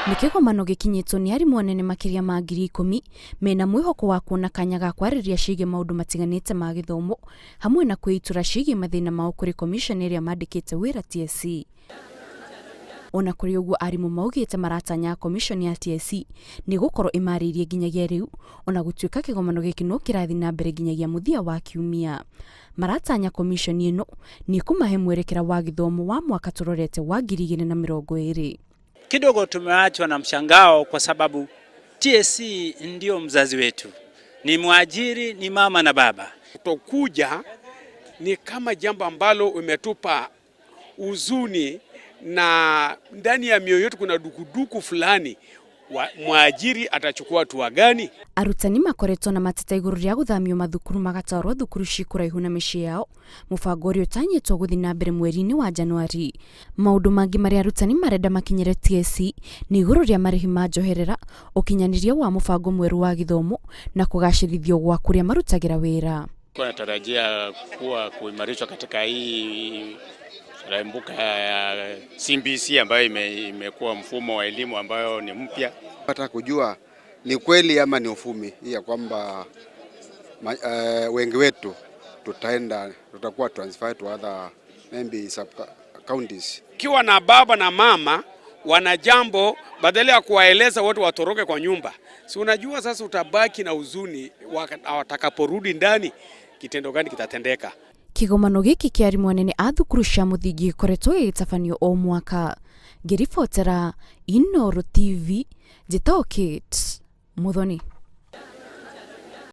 Nĩ kĩgomano gĩkinyĩtwo nĩ arimũ anene makĩria ma 10,000 mena mwĩhoko wa kuona kanya ga kwarĩrĩria ciĩgiĩ maũndũ matiganĩte ma gĩthomo hamwe na kwĩitũra ciĩgiĩ mathĩna mao kũrĩ commission ĩrĩa mandĩkĩte wĩra TSC. Ona kũrĩ ũguo arimũ maugĩte maratanya commission ya TSC nĩ gũkorwo ĩmarĩirie nginyagia rĩu ona gũtuĩka kĩgomano gĩkĩ no kĩrathiĩ na mbere nginyagia mũthia wa kiumia. Maratanya commission ĩno nĩ ĩkũmahe mwerekera wa gĩthomo wa mwaka tũrorete wa 2020. Kidogo tumeachwa na mshangao kwa sababu TSC ndio mzazi wetu, ni mwajiri, ni mama na baba. Kutokuja ni kama jambo ambalo umetupa huzuni na ndani ya mioyo yetu kuna dukuduku fulani wa, mwajiri atachukua hatua gani? Arutani makoretwo na mateta igũrũ rĩa gũthamio mathukuru magatwarwo thukuru ci kũraihu na mĩciĩ yao, mũbango ũrĩa ũtanyĩtwo gũthiĩ na mbere mweri-inĩ wa Januari. Maũndũ mangĩ marĩa arutani marenda makinyĩre TSC nĩ igũrũ rĩa marĩhi ma njoherera, ũkinyanĩria wa mũbango mwerũ wa gĩthomo na kũgacĩrithio gwa kũrĩa marutagĩra wĩra. Natarajia kuwa kuimarishwa katika hii rambuka ya CBC ambayo imekuwa mfumo wa elimu ambayo ni mpya. Pata kujua ni kweli ama ni uvumi ya kwamba wengi wetu tutaenda tutakuwa transferred to other maybe sub counties. Kiwa na baba na mama wana jambo, badala ya kuwaeleza watu watoroke kwa nyumba, si unajua sasa utabaki na huzuni watakaporudi ndani, kitendo gani kitatendeka? Kĩgomano gĩkĩ kĩa arimũ anene a thukuru cia mũthingi gĩkoretwo gĩgĩtabanio o mwaka. Ngĩribotera Inooro TV, njĩtagwo Kate Muthoni.